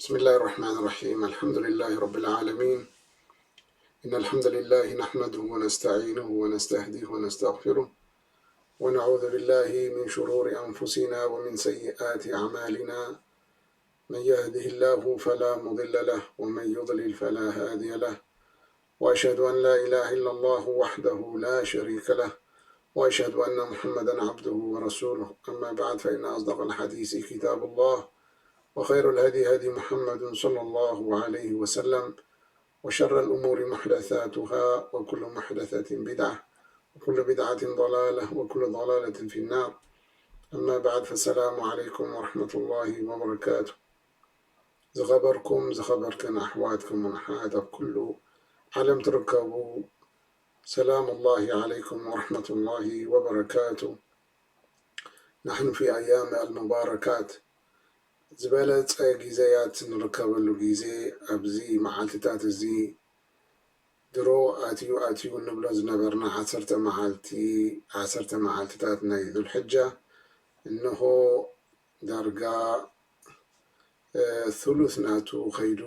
بسم الله الرحمن الرحيم. الحمد لله رب العالمين. إن الحمد لله نحمده ونستعينه ونستهديه ونستغفره، ونعوذ بالله من شرور أنفسنا ومن سيئات أعمالنا. من يهده الله فلا مضل له، ومن يضلل فلا هادي له. وأشهد أن لا إله إلا الله وحده لا شريك له، وأشهد أن محمدا عبده ورسوله. أما بعد، فإن أصدق الحديث كتاب الله، وخير الهدي هدي محمد صلى الله عليه وسلم، وشر الأمور محدثاتها، وكل محدثة بدعة، وكل بدعة ضلالة، وكل ضلالة في النار. أما بعد، فالسلام عليكم ورحمة الله وبركاته. ዝኸበርኩም ዝኸበርክን ኣሕዋትኩም ኣሓት ኣብ ኩሉ ዓለም ትርከቡ፣ ሰላም ላሂ ዓለይኩም ወረሕመቱላሂ ወበረካቱ። ናሕኑ ፊ ኣያም ኣልሙባረካት፣ ዝበለጸ ግዜያት ንርከበሉ ግዜ፣ ኣብዚ መዓልትታት እዚ ድሮ ኣትዩ ኣትዩ ንብሎ ዝነበርና ዓሰርተ መዓልቲ፣ ዓሰርተ መዓልትታት ናይ ዙልሕጃ እንሆ ዳርጋ ثሉث ናቱ ኸይዱ፣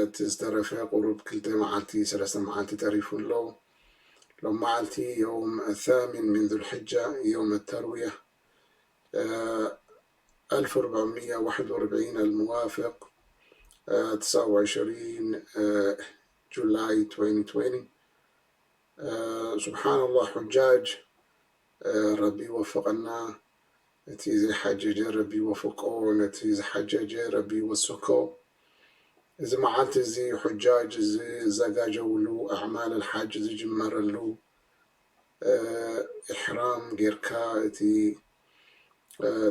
እቲ ዝተረፈ ቁሩብ ክልተ መዓልቲ ሰለስተ መዓልቲ ተሪፉ ኣሎ። ሎም መዓልቲ يوم الثامن من ذو الحجة، يوم التروية، ألف وأربعمية واحد وأربعين الموافق تسعة وعشرين July twenty twenty. سبحان الله، حجاج ረቢ ይወፍቐና። እቲ ዘይሓጀጀ ረቢ ይወፍቆ፣ ነቲ ዝሓጀጀ ረቢ ይወስኮ። እዚ መዓልቲ እዚ ሑጃጅ ዝዘጋጀውሉ፣ ኣዕማል ኣልሓጅ ዝጅመረሉ፣ ኢሕራም ጌርካ እቲ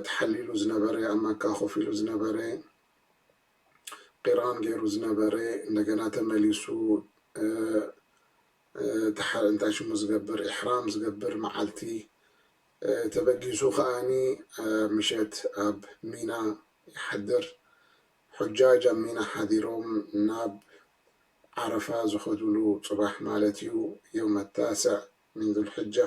ተሓሊሉ ዝነበረ፣ ኣብ መካ ኮፍ ኢሉ ዝነበረ፣ ቂራን ገይሩ ዝነበረ፣ እንደገና ተመሊሱ እንታይ ሽሙ ዝገብር፣ ኢሕራም ዝገብር መዓልቲ ተበጊሱ ከኣኒ ምሸት ኣብ ሚና ይሓድር። ሑጃጅ ኣብ ሚና ሓዲሮም ናብ ዓረፋ ዝኸድሉ ጽባሕ ማለት እዩ። የውመ ታስዕ ሚን ዙልሕጃ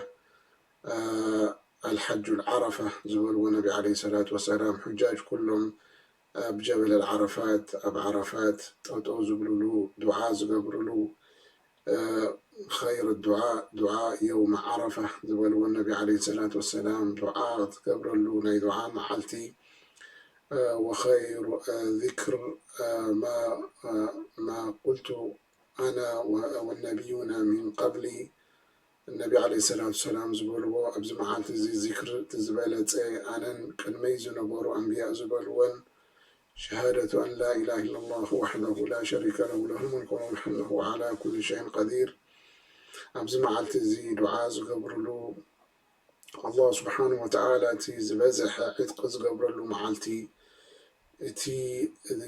ኣልሓጁ ዓረፋ ዝበልዎ ነቢ ዓለይሂ ሰላቱ ወሰላም፣ ሑጃጅ ኩሎም ኣብ ጀበል ዓረፋት፣ ኣብ ዓረፋት ጠጠው ዝብልሉ፣ ዱዓ ዝገብርሉ፣ ኸይር ዱዓ ዱዓ የውመ ዓረፋ ዝበልዎ ነቢ ዓለይሂ ሰላቱ ወሰላም፣ ዱዓ ትገብረሉ ናይ ዱዓ መዓልቲ። ወኸይሩ ዚክር ማ ቁልቱ ኣና ወነቢዩና ሚን ቀብሊ፣ ነቢ ዓለይሂ ሰላቱ ሰላም ዝበልዎ፣ ኣብዚ መዓልቲ እዚ ዚክር እቲ ዝበለጸ ኣነን ቅድመይ ዝነበሩ ኣንብያ ዝበልወን፣ ሸሃደቱ ኣን ላ ኢላሃ ኢለላሁ ወሕደሁ ላ ሸሪከ ለሁ፣ ለሁል ሙልኩ ወለሁል ሐምዱ ወሁወ ዓላ ኩሊ ሸይን ቀዲር። ኣብዚ መዓልቲ እዚ ዱዓ ዝገብርሉ፣ ኣላህ ስብሓን ወተዓላ እቲ ዝበዝሐ ዕጥቂ ዝገብረሉ መዓልቲ፣ እቲ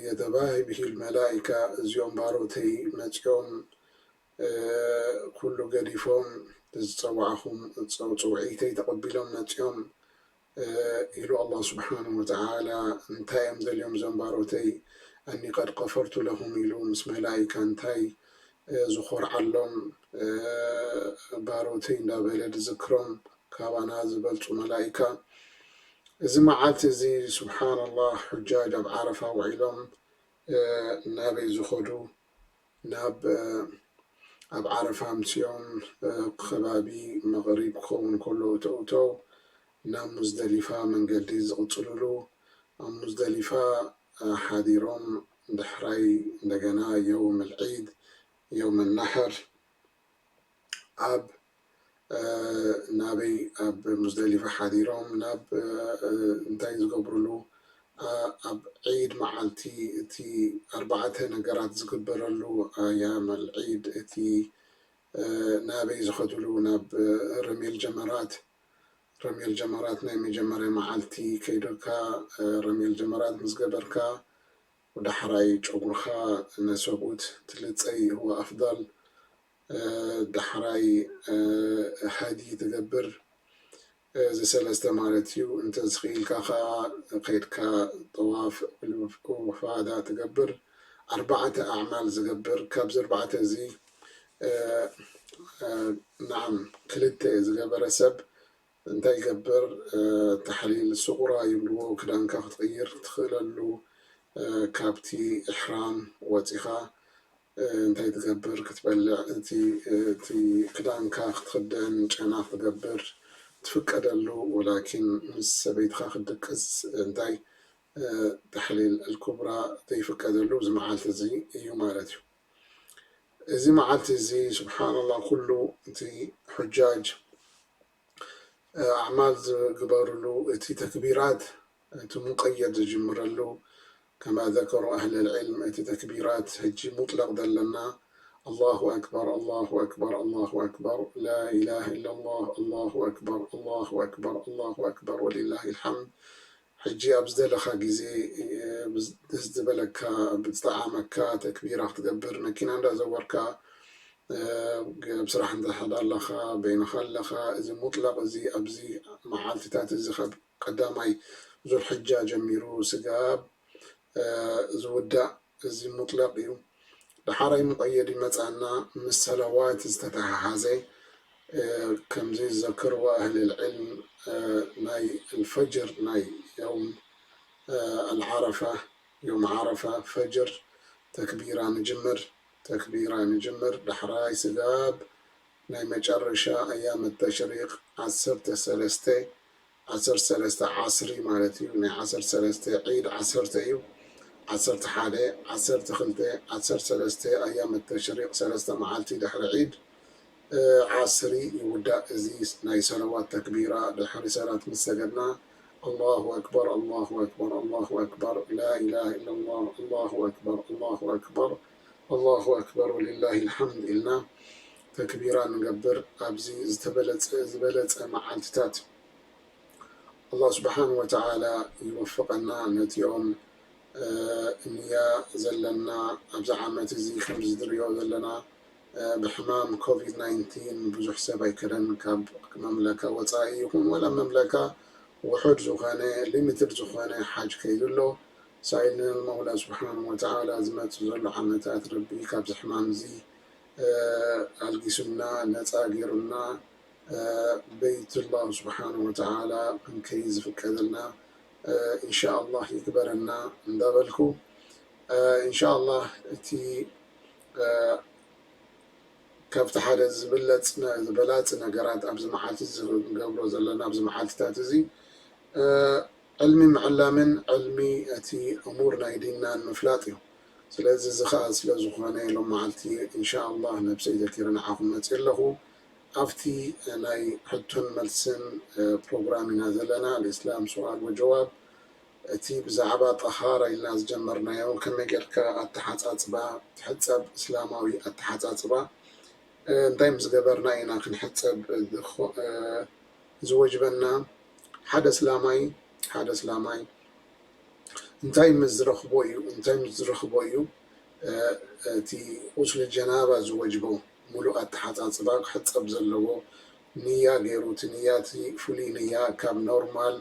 የተባሂ ብሂል መላኢካ፣ እዚኦም ባሮተይ መፂኦም ኩሉ ገዲፎም ዝፀዋዕኹም ፅውዒተይ ተቐቢሎም መፂኦም ኢሉ ኣላህ ስብሓን ወተዓላ። እንታይ እዮም ደልዮም እዞም ባሮተይ? ኣኒ ቀድ ቀፈርቱ ለሁም ኢሉ ምስ መላኢካ እንታይ ዝኾርዓሎም ባሮተይ እንዳበለ ዝዝክሮም ካባና ዝበልፁ መላኢካ። እዚ መዓልቲ እዚ ስብሓንላህ፣ ሑጃጅ ኣብ ዓረፋ ውዒሎም ናበይ ዝኸዱ? ናብ ኣብ ዓረፋ ኣምስዮም ከባቢ መቕሪብ ክኸውን ከሎ እተውተው ናብ ሙዝደሊፋ መንገዲ ዝቕፅልሉ፣ ኣብ ሙዝደሊፋ ሓዲሮም ድሕራይ እንደገና የውም ልዒድ የውም ናሕር ኣብ ናበይ ኣብ ሙዝደሊፋ ሓዲሮም ናብ እንታይ ዝገብርሉ ኣብ ዒድ መዓልቲ እቲ ኣርባዕተ ነገራት ዝግበረሉ ኣያም ኣልዒድ እቲ ናበይ ዝኸድሉ ናብ ረሜል ጀመራት ረሜል ጀመራት ናይ መጀመርያ መዓልቲ ከይደካ ረሜል ጀመራት ምስ ገበርካ ወዳሕራይ ጨጉርኻ ነሰብኡት ትልፀይ هو أفضل ዳሕራይ ሃዲ ትገብር። እዚ ሰለስተ ማለት እዩ። እንተዝኽኢልካ ከዓ ከይድካ ጠዋፍ ወፋዳ ትገብር። ኣርባዕተ ኣዕማል ዝገብር። ካብዚ ኣርባዕተ እዚ ናዓም ክልተ ዝገበረ ሰብ እንታይ ይገብር? ተሕሊል ስቑራ ይብልዎ። ክዳንካ ክትቕይር ትኽእለሉ ካብቲ ኢሕራም ወፂኻ እንታይ ትገብር ክትበልዕ፣ እቲ ክዳንካ ክትኽደን፣ ጨና ክትገብር ትፍቀደሉ፣ ወላኪን ምስ ሰበይትኻ ክትድቅስ እንታይ ተሕሊል ኣልኩብራ ዘይፍቀደሉ እዚ መዓልቲ እዚ እዩ ማለት እዩ። እዚ መዓልቲ እዚ ስብሓንላ ኩሉ እቲ ሑጃጅ ኣዕማል ዝግበርሉ እቲ ተክቢራት እቲ ሙቀየድ ዝጅምረሉ ከማ ዘከሩ ኣህል ልዕልም እቲ ተክቢራት ሕጂ ሙጥለቅ ዘለና ኣላሁ ኣክበር ኣላሁ ኣክበር ኣላሁ ኣክበር ላኢላሃ ኢላላህ ኣላሁ ኣክበር ኣላሁ ኣክበር ኣላሁ ኣክበር ወሊላሂ ልሓምድ። ሕጂ ኣብ ዝደለኻ ግዜ ደስ ዝበለካ ብዝጠዓመካ ተክቢራ ክትገብር መኪና እንዳዘወርካ ኣብ ስራሕ እንድሕር ኣለኻ በይንኻ ኣለኻ እዚ ሙጥለቕ እዚ ኣብዚ መዓልትታት እዚ ካብ ቀዳማይ ዙልሕጃ ጀሚሩ ስጋብ ዝውዳእ እዚ ሙጥለቕ እዩ። ደሓራይ ሙቐየድ ይመፅኣና ምስ ሰለዋት ዝተተሓሓዘ ከምዚ ዝዘክርዎ ኣህል ልዕልም ናይ ኣልፈጅር ናይ የውም ኣልዓረፋ ዮም ዓረፋ ፈጅር ተክቢራ ንጅምር ተክቢራ ንጅምር ዳሕራይ ስጋብ ናይ መጨረሻ ኣያም ተሽሪቅ ዓሰርተ ሰለስተ ዓሰርተ ሰለስተ ዓስሪ ማለት እዩ ናይ ዓሰርተ ሰለስተ ዒድ ዓሰርተ እዩ ዓሰርተ ሓደ ዓሰርተ ክልተ ዓሰርተ ሰለስተ ኣያም ተሽሪቅ ሰለስተ መዓልቲ ድሕሪ ዒድ ዓስሪ ይውዳእ እዚ ናይ ሰለዋት ተክቢራ ድሕሪ ሰላት ምስ ሰገድና ኣላሁ ኣክበር ኣላሁ ኣክበር ኣላሁ ኣክበር ላኢላሃ ኢላላህ ኣላሁ ኣክበር ኣላሁ ኣክበር ኣላሁ ኣክበር ወሊላሂ ልሓምድ ኢልና ተክቢራ ንገብር ኣብዚ ዝተበለፀ ዝበለፀ መዓልትታት ኣላህ ስብሓን ወተዓላ ይወፍቀና ነቲኦም ንያ ዘለና ኣብዚ ዓመት እዚ ከምዚ ዝድርዮ ዘለና ብሕማም ኮቪድ ናይንቲን ብዙሕ ሰብ ኣይከደን ካብ መምለካ ወፃኢ ይኹን ወላ መምለካ ውሑድ ዝኾነ ሊሚትድ ዝኾነ ሓጅ ከይዱ ኣሎ ሳይልን መውላ ስብሓን ወተዓላ ዝመፅ ዘሎ ዓመታት ረቢ ካብዚ ሕማም እዚ ኣልጊሱና ነፃ ገይሩና በይትላህ ስብሓን ወተዓላ ክንከይ ዝፍቀደልና እንሻኣላህ ይግበረና እንዳበልኩ እንሻኣላህ እቲ ካብቲ ሓደ ዝበላፂ ነገራት ኣብዚ መዓልቲ እዚ ክንገብሮ ዘለና ኣብዚ መዓልትታት እዚ ዕልሚ ምዕላምን ዕልሚ እቲ እሙር ናይ ዲንናን ምፍላጥ እዩ። ስለዚ እዚ ከዓ ስለ ዝኾነ ሎም መዓልቲ እንሻኣላህ ነብሰይ ዘኪረ ንዓኹም መፅእ ኣለኹ። ኣብቲ ናይ ሕቶን መልስን ፕሮግራም ኢና ዘለና፣ ኣልእስላም ስዋል ወጀዋብ። እቲ ብዛዕባ ጠሃራ ኢልና ዝጀመርናዮ ከመይ ጌርካ ኣተሓፃፅባ ትሕፀብ እስላማዊ ኣተሓፃፅባ እንታይ ምስ ገበርና ኢና ክንሕፀብ ዝወጅበና ሓደ እስላማይ ሓደ እስላማይ እንታይ ምስ ዝረኽቦ እዩ እንታይ ምስ ዝረኽቦ እዩ እቲ ቁስሊ ጀናባ ዝወጅቦ ሙሉእ ኣተሓፃፅባ ክሕፀብ ዘለዎ ንያ ገይሩ እቲ ንያ እቲ ፍሉይ ንያ ካብ ኖርማል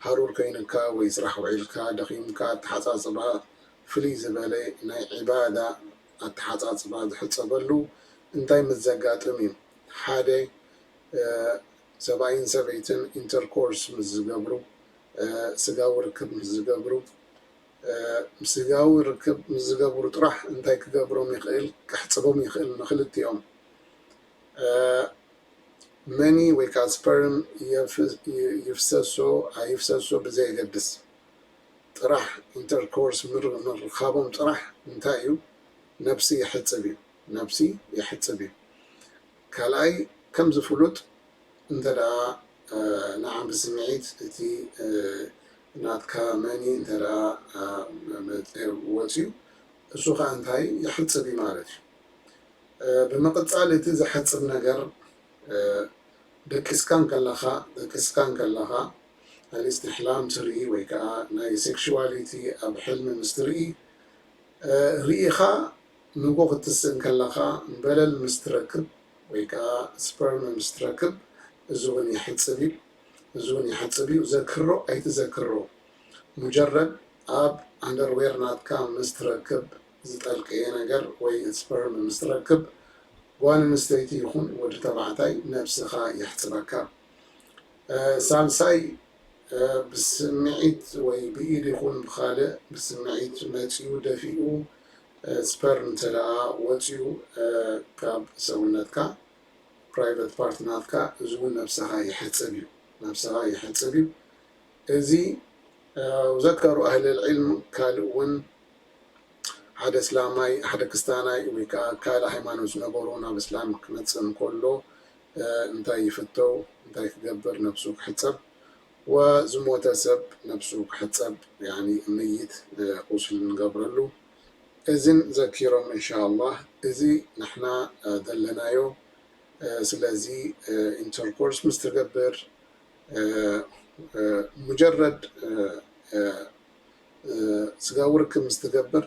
ሃሩር ኮይንካ ወይ ስራሕ ውዒልካ ደኺምካ ኣተሓፃፅባ ፍልይ ዝበለ ናይ ዒባዳ ኣተሓፃፅባ ዝሕፀበሉ እንታይ ምስ ዘጋጥም እዩ ሓደ ሰብኣይን ሰበይትን ኢንተርኮርስ ምስ ዝገብሩ ስጋዊ ርክብ ምስ ዝገብሩ ስጋዊ ርክብ ምስ ዝገብሩ ጥራሕ እንታይ ክገብሮም ይኽእል ክሕፅቦም ይኽእል ንክልቲኦም መኒ ወይ ከዓ ስፐርም ይፍሰሶ ኣይፍሰሶ ብዘየገድስ ጥራሕ ኢንተርኮርስ ምርኻቦም ጥራሕ እንታይ እዩ ነብሲ ይሕፅብ እዩ ነብሲ ይሕፅብ እዩ ካልኣይ ከም ዝፍሉጥ እንተ ደኣ ንዓም ብስምዒት እቲ ናትካ መኒ እንተ ደኣ ወፅዩ እሱ ከዓ እንታይ ይሕፅብ እዩ ማለት እዩ ብምቕፃል እቲ ዝሕፅብ ነገር ደቂስካ እንከለኻ ደቂስካ እንከለኻ ኣልስትሕላም ትርኢ ወይ ከዓ ናይ ሴክሽዋሊቲ ኣብ ሕልሚ ምስ ትርኢ ርኢኻ ንጎ ክትስእ እንከለኻ በለል ምስ ትረክብ ወይ ከዓ ስፐርም ምስ ትረክብ እዚ እውን ይሕፅብ እዩ እዚ እውን ይሕፅብ እዩ ዘክሮ ኣይትዘክሮ ሙጀረድ ኣብ ኣንደርዌር ናትካ ምስ ትረክብ ዝጠልቀየ ነገር ወይ ስፐርም ምስ ትረክብ ጓል ኣንስተይቲ ይኹን ወዲ ተባዕታይ ነብስኻ የሕፅበካ ሳልሳይ ብስምዒት ወይ ብኢድ ይኹን ብኻልእ ብስምዒት መፂኡ ደፊኡ ስፐርም እንተ ደኣ ወፂኡ ካብ ሰውነትካ ፕራይቨት ፓርት ናትካ እዚ እውን ነብስኻ ይሕፅብ እዩ። ነብስኻ ይሕፅብ እዩ። እዚ ዘከሩ ኣህለል ዒልም ካልእ እውን ሓደ እስላማይ ሓደ ክስታናይ ወይ ከዓ ካልእ ሃይማኖት ዝነበሩ ናብ እስላም ክመፅእ እንከሎ እንታይ ይፍተው እንታይ ክገብር ነብሱ ክሕፀብ ወዝሞተ ሰብ ነብሱ ክሕፀብ ያኒ ምይት ቁስል ንገብረሉ እዝን ዘኪሮም እንሻኣላህ እዚ ንሕና ዘለናዮ ስለዚ ኢንተርኮርስ ምስ ትገብር ሙጀረድ ስጋዊ ርክብ ምስ ትገብር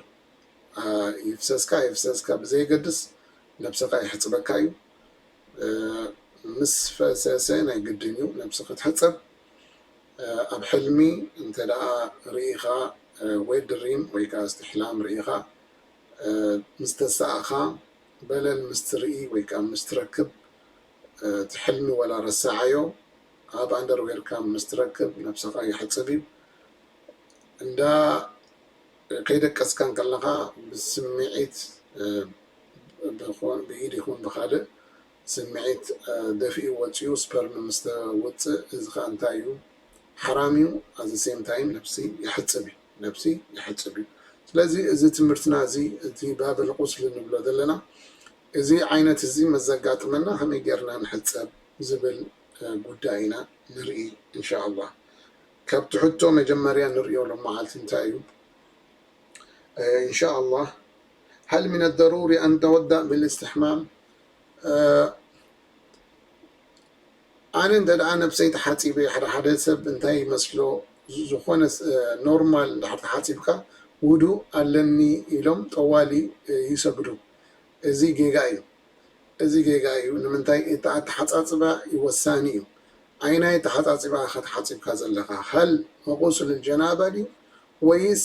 ይፍሰስካ ይፍሰስካ ብዘየገድስ ነብስኻ ይሕፅበካ እዩ። ምስ ፈሰሰ ናይ ግድን እዩ ነብሲ ክትሕፀብ። ኣብ ሕልሚ እንተ ደኣ ርኢኻ ወይ ድሪም ወይ ከዓ እስትሕላም ርኢኻ ምስ ተሰኣኻ በለል ምስ ትርኢ ወይ ከዓ ምስ ትረክብ እቲ ሕልሚ ወላ ረስዓዮ ኣብ ኣንደርዌርካ ምስ ትረክብ ነብስኻ ይሕፅብ እዩ። እንዳ ከይደቀስካ እንከለኻ ብስምዒት ብኢድ ይኹን ብኻልእ ስምዒት ደፊኡ ወፂኡ ስፐርም ምስ ተውፅእ እዚ ከዓ እንታይ እዩ ሓራም እዩ። ኣዘ ሴም ታይም ነብሲ ይሕፅብ እዩ ነብሲ ይሕፅብ እዩ። ስለዚ እዚ ትምህርትና እዚ እቲ ባብል ቁስሊ ንብሎ ዘለና እዚ ዓይነት እዚ መዘጋጥመና ከመይ ጌርና ንሕፀብ ዝብል ጉዳይ ኢና ንርኢ እንሻ ኣላህ። ካብ ትሕቶ መጀመርያ ንሪኦ ሎም መዓልቲ እንታይ እዩ እንሻ ኣላህ። هل من الضروري أن نتوضأ بالاستحمام؟ ኣነ እንተ ደኣ ነብሰይ ተሓፂበ ሓደ ሓደ ሰብ እንታይ ይመስሎ ዝኾነ ኖርማል ድሕር ተሓፂብካ ውዱእ ኣለኒ ኢሎም ጠዋሊ ይሰግዱ። እዚ ጌጋ እዩ። እዚ ጌጋ እዩ። ንምንታይ እቲ ኣተሓፃፅባ እዩ ወሳኒ እዩ። ኣይናይ ኣተሓፃፅባ ኢኻ ተሓፂብካ ዘለኻ ሃል መቁስል ጀናባ ድዩ ወይስ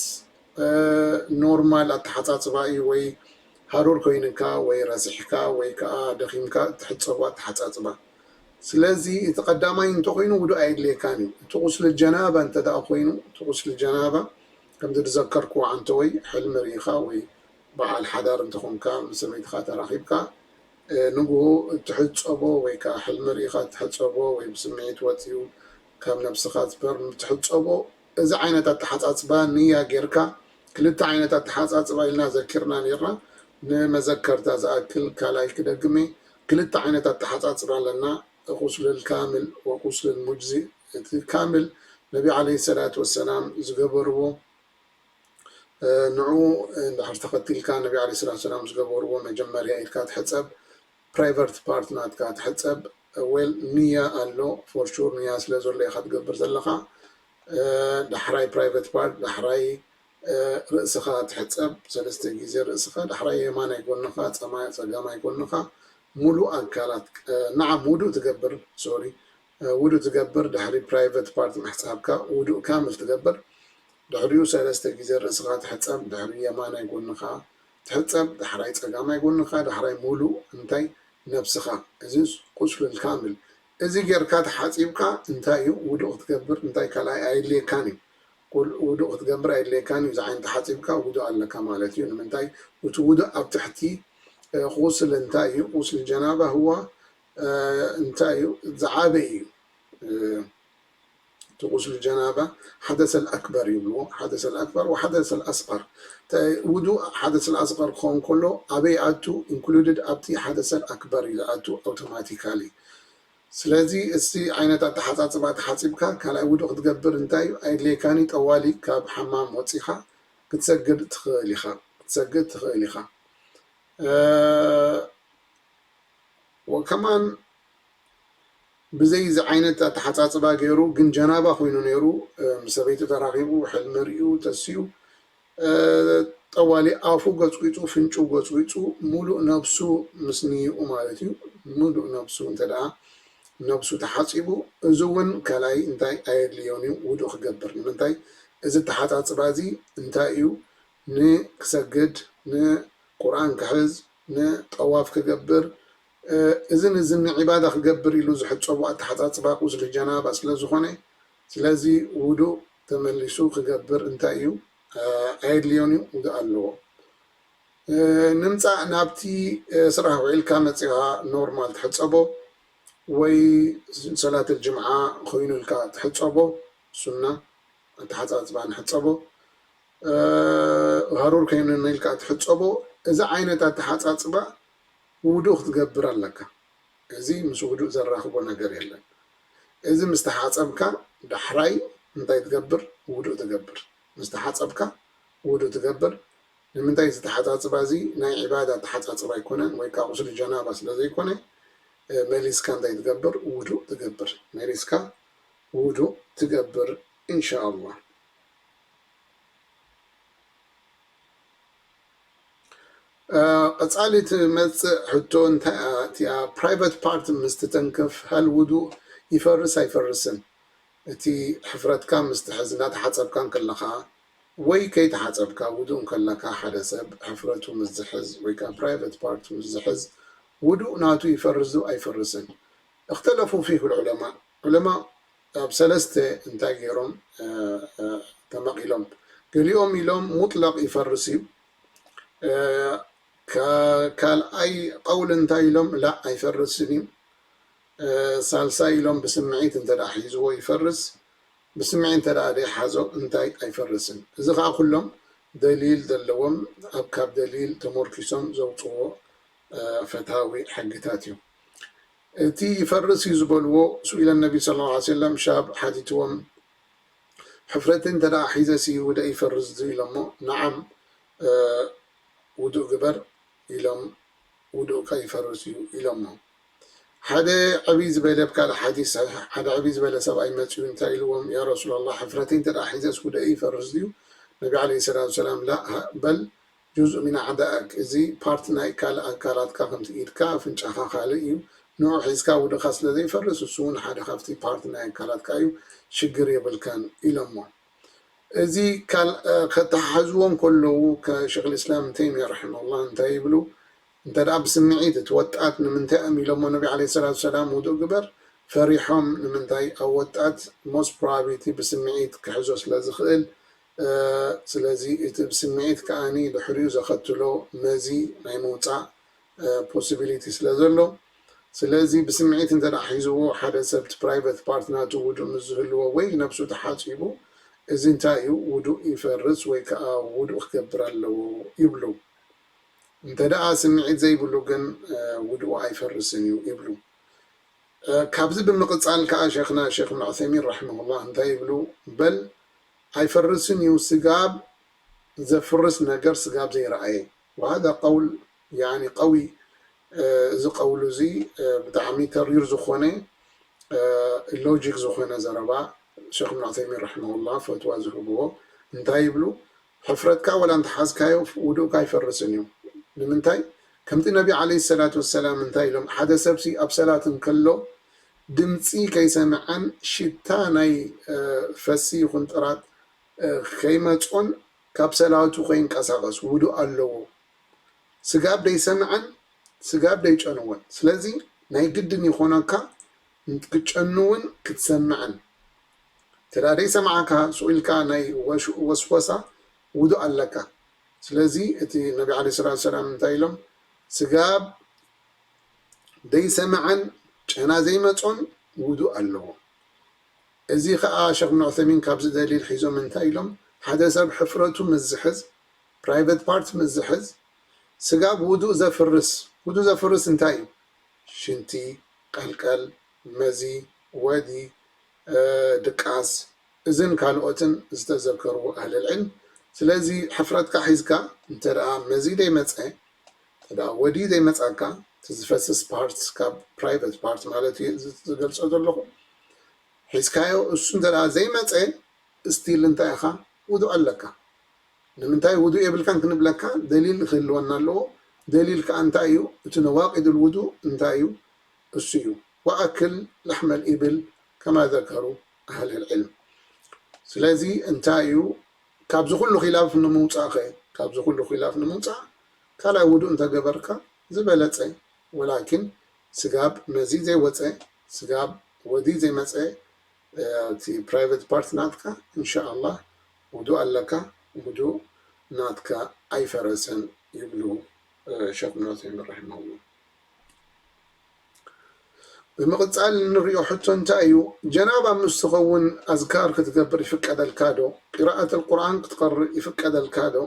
ኖርማል ኣተሓፃፅባ እዩ ወይ ሃሩር ኮይንካ ወይ ረሲሕካ ወይ ከዓ ደኺምካ እትሕፀቦ ኣተሓፃፅባ። ስለዚ እቲ ቀዳማይ እንተኮይኑ ውዱእ ኣየድልየካን እዩ። እቲ ቁስሊ ጀናባ እንተ ደኣ ኮይኑ እቲ ቁስሊ ጀናባ ከምቲ ዝዘከርክዎ ዓንተወይ ሕልሚ ርኢኻ ወይ በዓል ሓዳር እንተኾንካ ምስ ሰበይትኻ ተራኺብካ ንግሆ እትሕፀቦ ወይ ከዓ ሕልሚ ርኢኻ እትሕፀቦ ወይ ብስምዒት ወፂኡ ካብ ነብስኻ ስፐርም እትሕፀቦ እዚ ዓይነት ኣተሓፃፅባ ንያ ጌርካ ክልተ ዓይነት ኣተሓፃፅባ ኢልና ዘኪርና ኔርና። ንመዘከርታ ዝኣክል ካልኣይ ክደግም እየ። ክልተ ዓይነት ኣተሓፃፅባ ኣለና። ቁስልል ካምል ወቁስልል ሙጅዚ። እቲ ካምል ነቢ ዓለይሂ ሰላቱ ወሰላም ዝገበርዎ ንዑ እንድሕር ተኸቲልካ ነቢ ዓለይሂ ሰላቱ ወሰላም ዝገበርዎ መጀመርያ ኢድካ ትሕፀብ ፕራይቨት ፓርት ናትካ ትሕፀብ ዌል ንያ ኣሎ for sure ንያ ስለ ዘሎ ኢኻ ትገብር ዘለኻ ዳሕራይ ፕራይቨት ፓርት ዳሕራይ ርእስኻ ትሕፀብ ሰለስተ ግዜ ርእስኻ ዳሕራይ የማናይ ጎንኻ ፀጋማይ ጎንኻ ሙሉእ ኣካላት ንዓ ውዱእ ትገብር sorry ውዱእ ትገብር ድሕሪ ፕራይቨት ፓርት ምሕፃብካ ውዱእ ካምል ትገብር ድሕሪኡ ሰለስተ ግዜ ርእስኻ ትሕፀብ ድሕሪ የማናይ ጎንኻ ትሕፀብ ዳሕራይ ፀጋማይ ጎንኻ ዳሕራይ ሙሉእ እንታይ ነብስኻ እዚ ቁስሉል ካምል እዚ ጌርካ ተሓፂብካ እንታይ እዩ ውዱእ ክትገብር እንታይ ካልኣይ ኣየድልየካን እዩ ውዱእ ክትገብር ኣየድልየካን እዩ እዚ ዓይነት ተሓፂብካ ውዱእ ኣለካ ማለት እዩ ንምንታይ እቲ ውዱእ ኣብ ትሕቲ ቁስል እንታይ እዩ ቁስል ጀናባ ህዋ እንታይ እዩ ዝዓበይ እዩ እቲ ቁስል ጀናባ ሓደሰል ኣክበር ይብልዎ ሓደሰል ኣክበር ወሓደሰል ኣስቀር ውዱእ ሓደሰል ኣስቀር ክኸውን ከሎ ኣበይ ኣቱ ኢንክሉድድ ኣብቲ ሓደሰል ኣክበር እዩ ዝኣቱ ኣውቶማቲካሊ ስለዚ እዚ ዓይነት ኣተሓፃፅባ ተሓፂብካ ካልኣይ ውዱእ ክትገብር እንታይ እዩ ኣየድልየካን እዩ ጠዋሊ ካብ ሓማም ወፂኻ ክትሰግድ ትኽእል ኢኻ ክትሰግድ ትኽእል ኢኻ ወከማን ብዘይ እዚ ዓይነት ኣተሓፃፅባ ገይሩ ግን ጀናባ ኮይኑ ነይሩ ምስ ሰበይቱ ተራኺቡ ሕልሚ ርእዩ ተስዩ ጠዋሊ ኣፉ ገፅጒፁ ፍንጩ ገፅጒፁ ሙሉእ ነብሱ ምስ ንይኡ ማለት እዩ ሙሉእ ነብሱ እንተ ደኣ ነብሱ ተሓፂቡ እዚ እውን ካልኣይ እንታይ ኣየድልዮን እዩ ውዱእ ክገብር ንምንታይ እዚ ተሓፃፅባ እዚ እንታይ እዩ ንክሰግድ ንቁርኣን ክሕዝ ንጠዋፍ ክገብር እዝን እዝን ንዒባዳ ክገብር ኢሉ ዝሕፀቡ ኣተሓፃፅባ ቁስሊ ጀናባ ስለ ዝኾነ ስለዚ ውዱእ ተመሊሱ ክገብር እንታይ እዩ? እ፣ ኣየድልዮን እዩ፣ ውዱእ ኣለዎ። እ፣ ንምጻእ ናብቲ፣ እ፣ ስራሕ ውዒልካ መጺኻ ኖርማል ትሕጸቦ ወይ ሰላት ጅምዓ ኮይኑልካ ትሕጸቦ፣ ሱና ኣተሓጻጽባ ንሕጸቦ፣ እ፣ ሃሩር ከይኑልካ ትሕጸቦ። እዚ ዓይነት ኣተሓጻጽባ ውዱእ ክትገብር ኣለካ። እዚ ምስ ውዱእ ዘራኽቦ ነገር የለን። እዚ ምስ ተሓጸብካ ዳሕራይ እንታይ ትገብር? ውዱእ ትገብር። ምስ ተሓጸብካ ውዱእ ትገብር። ንምንታይ? እዚ ተሓጻጽባ እዚ ናይ ዒባዳ ተሓጻጽባ ኣይኮነን፣ ወይ ከዓ ቁስሊ ጀናባ ስለ ዘይኮነ፣ እ፣ መሊስካ እንታይ ትገብር? ውዱእ ትገብር። መሊስካ ውዱእ ትገብር፣ ኢንሻኣላህ። እ፣ ቀጻሊ ትመጽእ ሕቶ እንታይ እያ? እቲኣ ፕራይቨት ፓርት ምስ ትተንክፍ፣ ሃል ውዱእ ይፈርስ ኣይፈርስን? እቲ ሕፍረትካ ምስ ትሕዝ፣ እናተሓጸብካ እንከለኻ ወይ ከይተሓጸብካ፣ ውዱእ እንከለካ፣ ሓደ ሰብ ሕፍረቱ ምስ ዝሕዝ ወይ ከዓ ፕራይቨት ፓርት ምስ ዝሕዝ፣ ውዱእ ናቱ ይፈርስ ዶ ኣይፈርስን? እኽተለፉ ፊህ ዑለማ። ዑለማ ኣብ ሰለስተ እንታይ ገይሮም፣ እ፣ እ፣ ተመቒሎም። ገሊኦም ኢሎም ሙጥለቕ ይፈርስ እዩ። እ፣ ካ-፣ ካልኣይ ቀውል እንታይ ኢሎም? ላ፣ ኣይፈርስን እዩ። እ፣ ሳልሳይ ኢሎም ብስምዒት እንተ ደኣ ሒዝዎ ይፈርስ፣ ብስምዒት እንተ ደኣ ዘይሓዞ እንታይ ኣይፈርስን። እዚ ኸኣ ኩሎም ደሊል ዘለዎም፣ ኣብ፣ ካብ ደሊል ተመርኪሶም ዘውጽዎ፣ እ፣ ፈታዊ ሕግታት እዩ። እቲ ይፈርስ እዩ ዝበልዎ፣ ሱኢለ ነቢ ሰለላሁ ዐለይሂ ወሰለም፣ ሻብ ሓቲትዎም፣ ሕፍረተይ እንተ ደኣ ሒዘሲ ውዱእ ይፈርስ ድዩ ኢሎሞ፣ ነዓም፣ እ፣ ውዱእ ግበር ኢሎም፣ ውዱእካ ይፈርስ እዩ ኢሎሞ። ሓደ ዕብይ ዝበለ፣ ኣብ ካልእ ሓዲስ ሰሒሕ፣ ሓደ ዕብይ ዝበለ ሰብኣይ መጺኡ እንታይ ኢልዎም፣ ያ ረሱላላህ፣ ሕፍረተይ እንተ ደኣ ሒዘስ ውዱእ ይፈርስ ድዩ? ነቢ ዓለይሂ ሰላቱ ወሰላም፣ ላ፣ በል ጁዝእ ሚን ኣዕዳእክ፣ እዚ ፓርት ናይ ካልእ ኣካላትካ፣ ከምቲ ኢድካ፣ ኣፍንጫኻ ካልእ እዩ። ንዑ ሒዝካ ውዱእካ ስለ ዘይፈርስ፣ እሱ እውን ሓደ ካብቲ ፓርት ናይ ኣካላትካ እዩ፣ ሽግር የብልካን ኢሎሞ። እዚ ካል-፣ እ፣ ከተሓሕዝዎ እንከለዉ፣ ከ-፣ ሸይኽ ልእስላም ተይሚያ ረሒመሁላህ እንታይ ይብሉ? እንተ ደኣ ብስምዒት እቲ ወጣት ንምንታይ እዮም ኢሎሞ ነቢ ዓለይሂ ሰላቱ ሰላም ውዱእ ግበር? ፈሪሖም። ንምንታይ? ኣብ ወጣት ሞስት ፕሮባብሊቲ ብስምዒት ክሕዞ ስለ ዝኽእል፣ እ፣ ስለዚ እቲ ብስምዒት ከኣኒ ድሕሪኡ ዘኸትሎ መዚ ናይ ምውጻእ፣ እ፣ ፖሲቢሊቲ ስለ ዘሎ፣ ስለዚ ብስምዒት እንተ ደኣ ሒዝዎ ሓደ ሰብ እቲ ፕራይቨት ፓርት ናቱ ውዱእ ምስ ዝህልዎ ወይ ነብሱ ተሓጺቡ፣ እዚ እንታይ እዩ? ውዱእ ይፈርስ ወይ ከኣ ውዱእ ክገብር ኣለዎ ይብሉ። እንተ ደኣ ስምዒት ዘይብሉ ግን፣ እ፣ ውዱኡ ኣይፈርስን እዩ ይብሉ። እ፣ ካብዚ ብምቕጻል ከኣ ሸይኽና ሸይኽ እብን ዑሰይሚን ረሒመሁላህ እንታይ ይብሉ? በል ኣይፈርስን እዩ ስጋብ ዘፍርስ ነገር ስጋብ ዘይረኣየ። ወሃዛ ቀውል ያኒ ቀዊ፣ እ፣ እዚ ቀውል እዚ፣ እ፣ ብጣዕሚ ተሪር ዝኾነ፣ እ፣ ሎጂክ ዝኾነ ዘረባ ሸይኽ እብን ዑሰይሚን ረሒመሁላህ ፈትዋ ዝህብዎ እንታይ ይብሉ? ሕፍረትካ ወላ እንተሓዝካዮ ውዱእካ ኣይፈርስን እዩ። ንምንታይ? ከምቲ ነቢ ዓለይሂ ሰላቱ ወሰላም እንታይ ኢሎም? ሓደ ሰብሲ ኣብ ሰላት እንከሎ ድምፂ ከይሰምዐን ሽታ ናይ፣ እ፣ ፈሲ ይኹን ጥራት፣ እ፣ ከይመጾን ካብ ሰላቱ ከይንቀሳቐስ ውዱእ ኣለዎ። ስጋብ ደይሰምዐን ስጋብ ደይጨንወን። ስለዚ ናይ ግድን ይኾነካ ክትጨንውን ክትሰምዐን። እንተ ደኣ ደይሰማዕካ ስቕ ኢልካ ናይ ወሽ-፣ ወስወሳ ውዱእ ኣለካ። ስለዚ እቲ ነቢ ዓለይሂ ሰላቱ ወሰላም እንታይ ኢሎም? ስጋብ ደይሰምዐን ጨና ዘይመጾን ውዱእ ኣለዎ። እዚ ኸኣ ሸኽ እብን ዑሰይሚን ካብዚ ደሊል ሒዞም እንታይ ኢሎም? ሓደ ሰብ ሕፍረቱ ምስ ዝሕዝ፣ ፕራይቨት ፓርት ምስ ዝሕዝ፣ ስጋብ ውዱእ ዘፍርስ፣ ውዱእ ዘፍርስ እንታይ እዩ? ሽንቲ፣ ቀልቀል፣ መዚ፣ ወዲ፣ እ፣ ድቃስ፣ እዝን ካልኦትን ዝተዘከርዎ ኣህለል ዕልም። ስለዚ ሕፍረትካ ሒዝካ እንተ ደኣ መዚ ደይመጸ፣ እንተ ደኣ ወዲ ዘይመጻካ፣ እቲ ዝፈስስ ፓርት ካብ ፕራይቨት ፓርት ማለት እዩ እዚ ዝገልጾ ዘለኹ፣ ሒዝካዮ እሱ እንተ ደኣ ዘይመጸ፣ ስቲል እንታይ ኢኻ? ውዱእ ኣለካ። ንምንታይ ውዱእ የብልካን ክንብለካ ደሊል ክህልወና ኣለዎ። ደሊል ከኣ እንታይ እዩ? እቲ ነዋቂዱል ውዱእ እንታይ እዩ? እሱ እዩ። ወኣክል ለሕመል ኢብል ከማ ዘከሩ ኣህለል ዕልም። ስለዚ እንታይ እዩ? ካብዚ ኩሉ ኺላፍ ንምውጻእ ኸ፣ ካብዚ ኩሉ ኺላፍ ንምውጻእ ካልኣይ ውዱእ እንተገበርካ ዝበለጸ፣ ወላኪን ስጋብ መዚ ዘይወጸ፣ ስጋብ ወዲ ዘይመጸ፣ እቲ ፕራይቨት ፓርት ናትካ ኢንሻኣላህ ውዱእ ኣለካ፣ ውዱእ ናትካ ኣይፈረሰን ይብሉ ሸክ ዑሰይሚን ረሒመሁላህ። ብምቕጻል እንሪኦ ሕቶ እንታይ እዩ? ጀናባ ምስ ትኸውን ኣዝካር ክትገብር ይፍቀደልካ ዶ? ቂራኣት ኣልቁርኣን ክትቀርእ ይፍቀደልካ ዶ?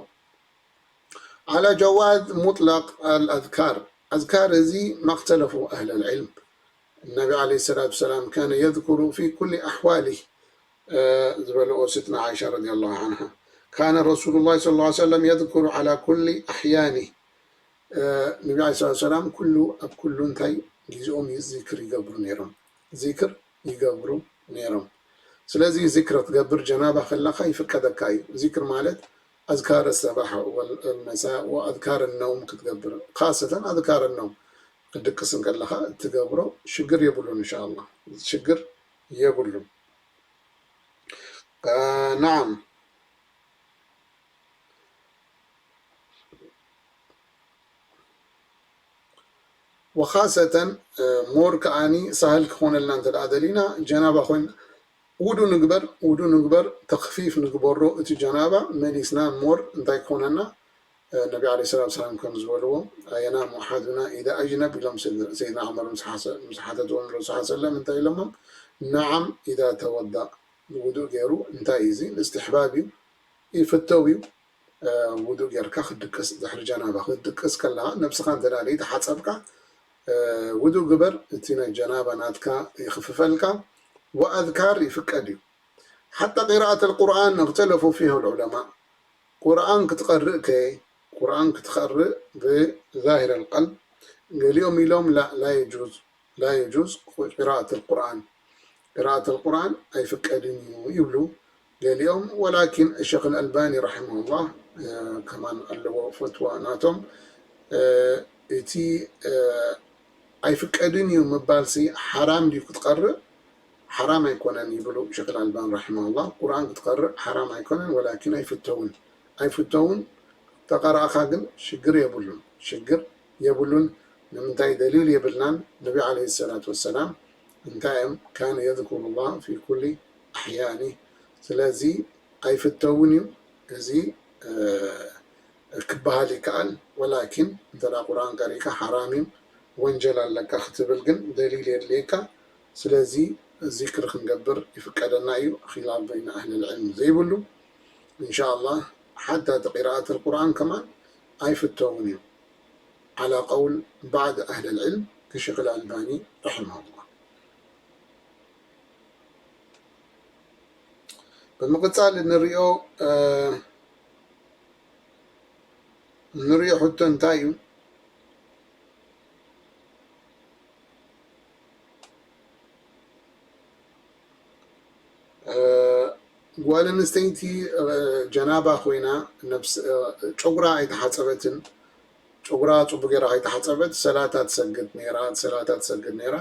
على جواز مطلق الأذكار. ኣዝካር እዚ ما اختلفوا أهل العلم. النبي عليه الصلاة والسلام كان يذكر في كل أحواله ዝበልኦ ስትና ዓይሻ ረዲየላሁ ዓንሃ። كان رسول الله صلى الله عليه وسلم يذكر على كل أحيانه. ነቢ ዓለይሂ ሰላቱ ወሰላም ኩሉ ኣብ ኩሉ እንታይ ግዜኦም ዚክር ይገብሩ ነይሮም፣ ዚክር ይገብሩ ነይሮም። ስለዚ ዚክር ክትገብር ጀናባ ከለኻ ይፍቀደካ እዩ። ዚክር ማለት ኣዝካር ሰባሕ ወልመሳእ ወኣዝካር ነውም ክትገብር፣ ካሰተን ኣዝካር ነውም ክትድቅስ እንከለኻ እትገብሮ ሽግር የብሉን። እንሻላ ሽግር የብሉን። ናዓም። ወኻሰተን ሞር ከዓኒ ሳህል ክኾነልና እንተ ደኣ ደሊና ጀናባ ኮይን ውዱ ንግበር፣ ውዱ ንግበር፣ ተኽፊፍ ንግበሮ እቲ ጀናባ መሊስና ሞር እንታይ ክኾነና ነቢ ዓለይሂ ሰላቱ ወሰላም ከም ዝበልዎ የናሙ ኣሓዱና ኢዛ ኣጅነብ ኢሎም ሰይድና ዑመር ምስ ሓተትዎም ረሱል ሰለም እንታይ ኢሎሞም? ነዓም ኢዛ ተወዳእ ውዱእ ገይሩ እንታይ እዩ እዚ ንእስትሕባብ እዩ ይፍተው እዩ። ውዱእ ጌርካ ክትድቅስ ድሕሪ ጀናባ ክትድቅስ ከለኻ ነብስኻ እንተ ደኣ ዘይተሓጸብካ ውዱእ ግበር፣ እቲ ናይ ጀናባ ናትካ ይኽፍፈልካ። ወኣዝካር ይፍቀድ እዩ። ሓታ ቂራኣት ኣልቁርኣን እኽተለፉ ፊህ ልዑለማ። ቁርኣን ክትቐርእ ከ ቁርኣን ክትቐርእ ብዛሂር ኣልቀልብ ገሊኦም ኢሎም ላ ላ የጁዝ ላ የጁዝ ቂራኣት ኣልቁርኣን ቂራኣት ኣልቁርኣን ኣይፍቀድን እዩ ይብሉ ገሊኦም። ወላኪን ሸኽ ኣልኣልባኒ ረሒመሁላህ ከማን ኣለዎ ፈትዋ ናቶም። እቲ ኣይፍቀድን እዩ ምባልሲ ሓራም ድዩ ክትቐርእ? ሓራም ኣይኮነን ይብሉ ሸኽ ኣልኣልባኒ ረሒመሁላህ። ቁርኣን ክትቐርእ ሓራም ኣይኮነን፣ ወላኪን ኣይፍተውን ኣይፍተውን። ተቐራእኻ ግን ሽግር የብሉን፣ ሽግር የብሉን። ንምንታይ ደሊል የብልናን። ነቢ ዓለይሂ ሰላቱ ወሰላም እንታይ እዮም? ካነ የዝኩሩ ላህ ፊ ኩሊ ኣሕያኒ። ስለዚ ኣይፍተውን እዩ። እዚ ክበሃል ይከኣል። ወላኪን እንተ ደኣ ቁርኣን ቀሪእካ ሓራም እዩ፣ ወንጀል ኣለካ ክትብል ግን ደሊል የድልየካ። ስለዚ ዚክር ክንገብር ይፍቀደና እዩ፣ ኺላፍ በይነ ኣህል ልዕልም ዘይብሉ። እንሻ ኣላህ ሓታ እቲ ቂራኣት ኣልቁርኣን ከማን ኣይፍተውን እዩ። ዓላ ቀውል ባዕድ ኣህል ልዕልም ከሸኽ ኣልኣልባኒ ረሒመሁላህ። ብምቕጻል እንሪኦ እንሪኦ ሕቶ እንታይ እዩ? ጓል ኣንስተይቲ ጀናባ ኮይና ነብስ ጨጉራ ኣይተሓጸበትን፣ ጨጉራ ጽቡቅ ጌራ ከይተሓጸበት ሰላታ ትሰግድ ኔራ፣ ሰላታ ትሰግድ ኔራ።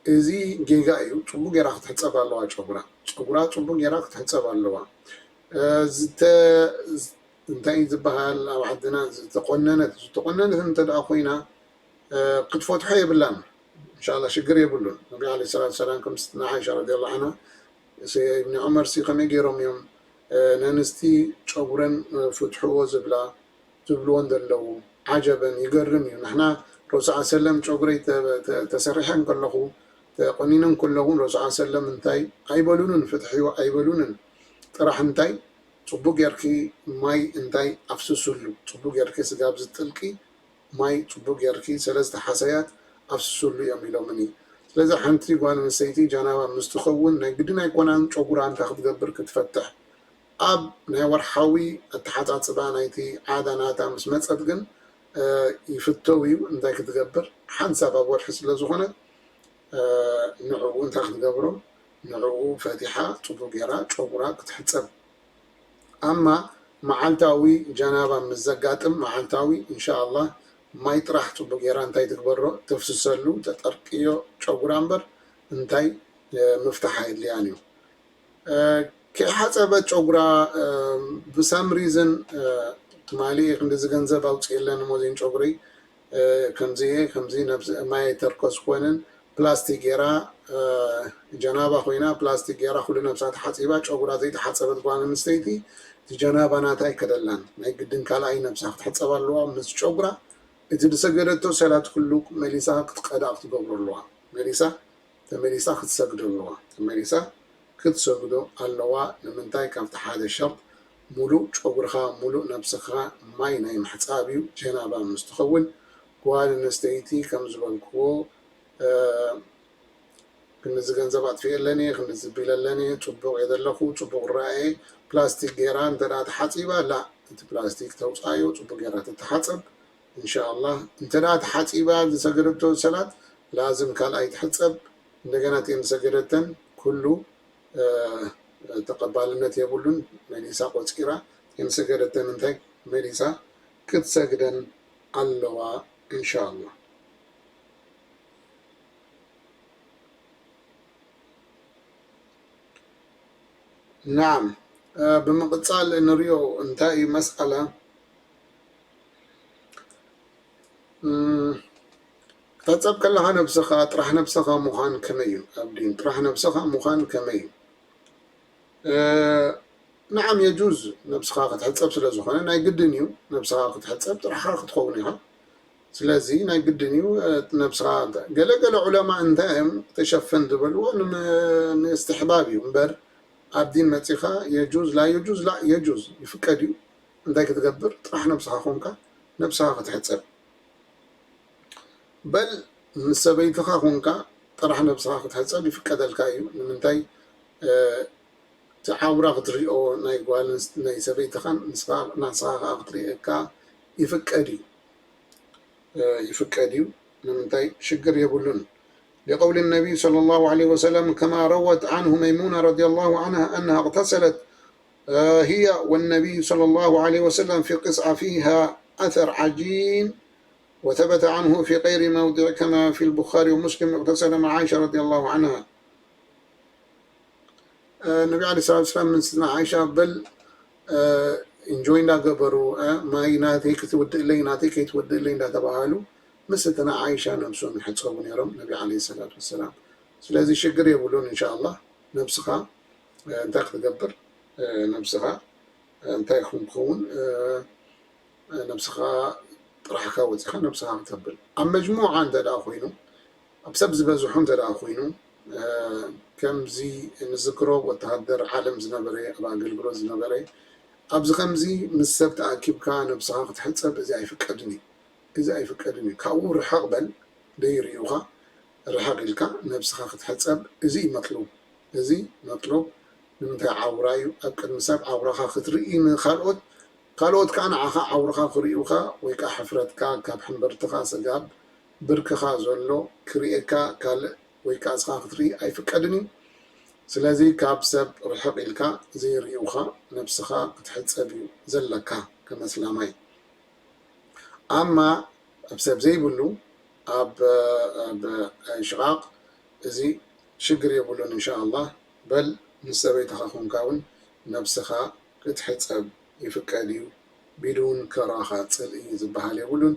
እዚ ጌጋ እዩ። ጽቡቅ ጌራ ክትሕጸብ ኣለዋ ጨጉራ። ጨጉራ ጽቡቅ ጌራ ክትሕጸብ ኣለዋ። ዝተ እንታይ እዩ ዝበሃል ኣብ ዓድና ዝተቆነነት፣ ዝተቆነነት እንተ ደኣ ኮይና ክትፈትሖ የብላን። እንሻላ ሽግር የብሉን። ነቢ ዓለይሂ ሰላቱ ሰላም ከም ስትና ዓይሻ ረዲየላሁ ዓንሃ እብኒ ዑመር ሲ ከመይ ገይሮም እዮም ነንስቲ ጨጉረን ፍትሕዎ ዝብላ ዝብልዎ እንደለዉ ዓጀበን ይገርም እዩ። ንሕና ረሱል ሰለም ጨጉረይ ተሰሪሐን ከለኹ ተቆኒነን ከለኹ ረሱል ሰለም እንታይ ኣይበሉንን፣ ፍትሕዎ ኣይበሉንን። ጥራሕ እንታይ ጽቡቅ ጌርኪ ማይ እንታይ ኣፍስስሉ፣ ጽቡቅ ጌርኪ ስጋብ ዝጥልቂ ማይ ጽቡቅ ጌርኪ ሰለስተ ሓሳያት ኣፍስስሉ እዮም ኢሎምኒ። ስለዚ ሓንቲ ጓል ኣንስተይቲ ጀናባ ምስ ትኸውን ናይ ግድን ኣይኮናን ጨጉራ እንታይ ክትገብር ክትፈትሕ። ኣብ ናይ ወርሓዊ ኣተሓጻጽባ ናይቲ ዓዳ ናታ ምስ መጸት ግን ይፍተው እዩ። እንታይ ክትገብር ሓንሳብ ኣብ ወርሒ ስለ ዝኾነ ንዕኡ እንታይ ክትገብሮ ንዕኡ ፈቲሓ ጽቡቅ ጌራ ጨጉራ ክትሕጸብ። ኣማ መዓልታዊ ጀናባ ምስ ዘጋጥም መዓልታዊ እንሻ ኣላህ ማይ ጥራሕ ጽቡቅ ጌራ እንታይ ትግበሮ ተፍስሰሉ ተጠርቅዮ ጨጉራ እምበር እንታይ ምፍታሕ ኣየድልያን እዩ። ከይሓጸበት ጨጉራ ብሳም ሪዝን ትማሊ ክንዲዚ ገንዘብ ኣውፅእለን እሞ ዜን ጨጉሪ ከምዚ እየ ከምዚ ማይ ተርከስ ኮይነን ፕላስቲክ ጌራ ጀናባ ኮይና ፕላስቲክ ገይራ ኩሉ ነብሳ ተሓፂባ፣ ጨጉራ ዘይተሓፀበት ጓል ኣንስተይቲ እቲ ጀናባ ናታ ኣይከደላን። ናይ ግድን ካልኣይ ነብሳ ክትሕፀብ ኣለዋ ምስ ጨጉራ። እቲ ዝሰገደቶ ሰላት ኩሉ መሊሳ ክትቀዳ ክትገብሮ ኣለዋ። መሊሳ ተመሊሳ ክትሰግዶ ኣለዋ። ተመሊሳ ክትሰግዶ ኣለዋ። ንምንታይ? ካብቲ ሓደ ሸርጥ፣ ሙሉእ ጨጉርኻ፣ ሙሉእ ነብስኻ ማይ ናይ ምሕጻብ እዩ። ጀናባ ምስ ትኸውን፣ ጓል ኣንስተይቲ ከም ዝበልክዎ፣ እ፣ ክንድዚ ገንዘብ ኣጥፊኤ ኣለኒ፣ ክንድዚ ቢለ ኣለኒ፣ ጽቡቕ እየ ዘለኹ፣ ጽቡቕ ረኣየ፣ ፕላስቲክ ገይራ እንተ ደኣ ተሓጺባ፣ ላ፣ እቲ ፕላስቲክ ተውጻዮ፣ ጽቡቕ ገይራ ትተሓጸብ። እንሻኣላህ፣ እንተ ደኣ ተሓጺባ ዝሰገደቶ ሰላት ላዝም ካልኣይ ትሕጸብ። እንደገና እተን ዝሰገደተን ኩሉ፣ እ፣ ተቐባልነት የብሉን። መሊሳ ቆጺራ እተን ዝሰገደተን እንታይ መሊሳ ክትሰግደን ኣለዋ እንሻኣላህ። ናዓም፣ እ፣ ብምቕጻል እንሪኦ እንታይ እዩ መስኣላ? እም፣ ክትሕጸብ ከለኻ ነብስኻ፣ ጥራሕ ነብስኻ ምዃን ከመይ እዩ? ኣብ ዲን ጥራሕ ነብስኻ ምዃን ከመይ እዩ? እ፣ ነዓም የጁዝ ነብስኻ ክትሕጸብ ስለ ዝኾነ ናይ ግድን እዩ ነብስኻ ክትሕጸብ፣ ጥራሕኻ ክትኸውን ኢኻ። ስለዚ ናይ ግድን እዩ፣ እ፣ ነብስኻ እንተ-፣ ገለ ገለ ዑለማ እንታይ እዮም ተሸፈን ዝበልዎ ንም-፣ ንእስትሕባብ እዩ እምበር ኣብ ዲን መጺኻ የጁዝ ላ የጁዝ ላ የጁዝ ይፍቀድ እዩ። እንታይ ክትገብር? ጥራሕ ነብስኻ ኮንካ ነብስኻ ክትሕጸብ። በል ምስ ሰበይትኻ ኮንካ ጥራሕ ነብስኻ ክትሕጸብ ይፍቀደልካ እዩ። ንምንታይ? እ፣ እቲ ዓውራ ክትሪኦ ናይ ጓል ኣንስ-፣ ናይ ሰበይትኻን ንስኻ፣ ናስኻ ከኣ ክትሪኤካ ይፍቀድ እዩ። እ፣ ይፍቀድ እዩ። ንምንታይ? ሽግር የብሉን። لقول النبي صلى الله عليه وسلم كما روت عنه ميمونة رضي الله عنها أنها اغتسلت، آه، هي والنبي صلى الله عليه وسلم في قصعة فيها أثر عجين، وثبت عنه في غير موضع كما في البخاري ومسلم اغتسل مع عائشة رضي الله عنها. እ፣ ነቢ ዓለይሂ ሰላቱ ወሰላም ምስ ና ዓይሻ በል፣ እ፣ ኢንጆይ እንዳገበሩ፣ እ፣ ማይ ናተይ ክትውድእለይ፣ ናተይ ከይትውድእለይ እንዳተባሃሉ ምስ እቲ ና ዓይሻ ነብሶም ይሕጸቡ ነይሮም ነቢ ዓለይሂ ሰላቱ ወሰላም። ስለዚ ሽግር የብሉን። እንሻኣላህ ነብስኻ፣ እ፣ እንታይ ክትገብር፣ እ፣ ነብስኻ፣ እ፣ እንታይ ክኸውን ክኸውን፣ እ፣ ነብስኻ ጥራሕካ ወጺኻ ነብስኻ ክተብል። ኣብ መጅሙዓ እንተ ደኣ ኮይኑ፣ ኣብ ሰብ ዝበዝሑ እንተ ደኣ ኮይኑ፣ እ፣ ከምዚ ንዝክሮ ወተሃደር ዓለም ዝነበረ፣ ኣብ ኣገልግሎት ዝነበረ፣ ኣብዚ ከምዚ ምስ ሰብ ተኣኪብካ ነብስኻ ክትሕጸብ፣ እዚ ኣይፍቀድን እዩ። እዚ ኣይፍቀድን እዩ። ካብኡ ርሕቕ በል፣ ደይርእዩኻ ርሕቕ ኢልካ ነብስኻ ክትሕጸብ፣ እዚ እዩ መጥሉብ። እዚ መጥሉብ ንምንታይ ዓውራ እዩ? ኣብ ቅድሚ ሰብ ዓውራኻ ክትርኢ ንኻልኦት፣ ካልኦት ከኣ ንዓኻ ዓውራኻ ክርእዩኻ ወይ ከኣ ሕፍረትካ ካብ ሕምብርትኻ ስጋብ ብርክኻ ዘሎ ክርእየካ ካልእ ወይ ከኣ ንስኻ ክትርኢ ኣይፍቀድን እዩ። ስለዚ ካብ ሰብ ርሕቕ ኢልካ ዘይርእዩኻ ነብስኻ ክትሕጸብ እዩ ዘለካ ከም ኣስላማይ። ኣማ ኣብ ሰብ ዘይብሉ ኣብ፣ ኣብ ሽቓቕ እዚ ሽግር የብሉን እንሻኣላህ። በል ምስ ሰበይትኻ ኮንካ እውን ነብስኻ ክትሕጸብ ይፍቀድ እዩ። ቢዱን ከራሃ ጽልኢ ዝበሃል የብሉን።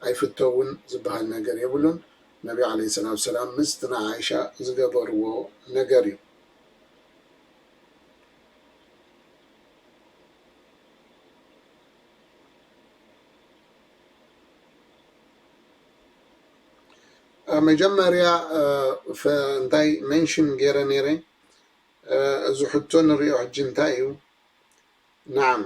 ኣይፍተውን ዝበሃል ነገር የብሉን። ነቢ ዓለይሂ ሰላቱ ሰላም ምስቲ ንዓይሻ ዝገበርዎ ነገር እዩ። ኣብ መጀመርያ፣ እ፣ ፈ-፣ እንታይ ሜንሽን ገይረ ነይረ? እ፣ እዚ ሕቶ ንሪኦ ሕጂ እንታይ እዩ? ናዓም።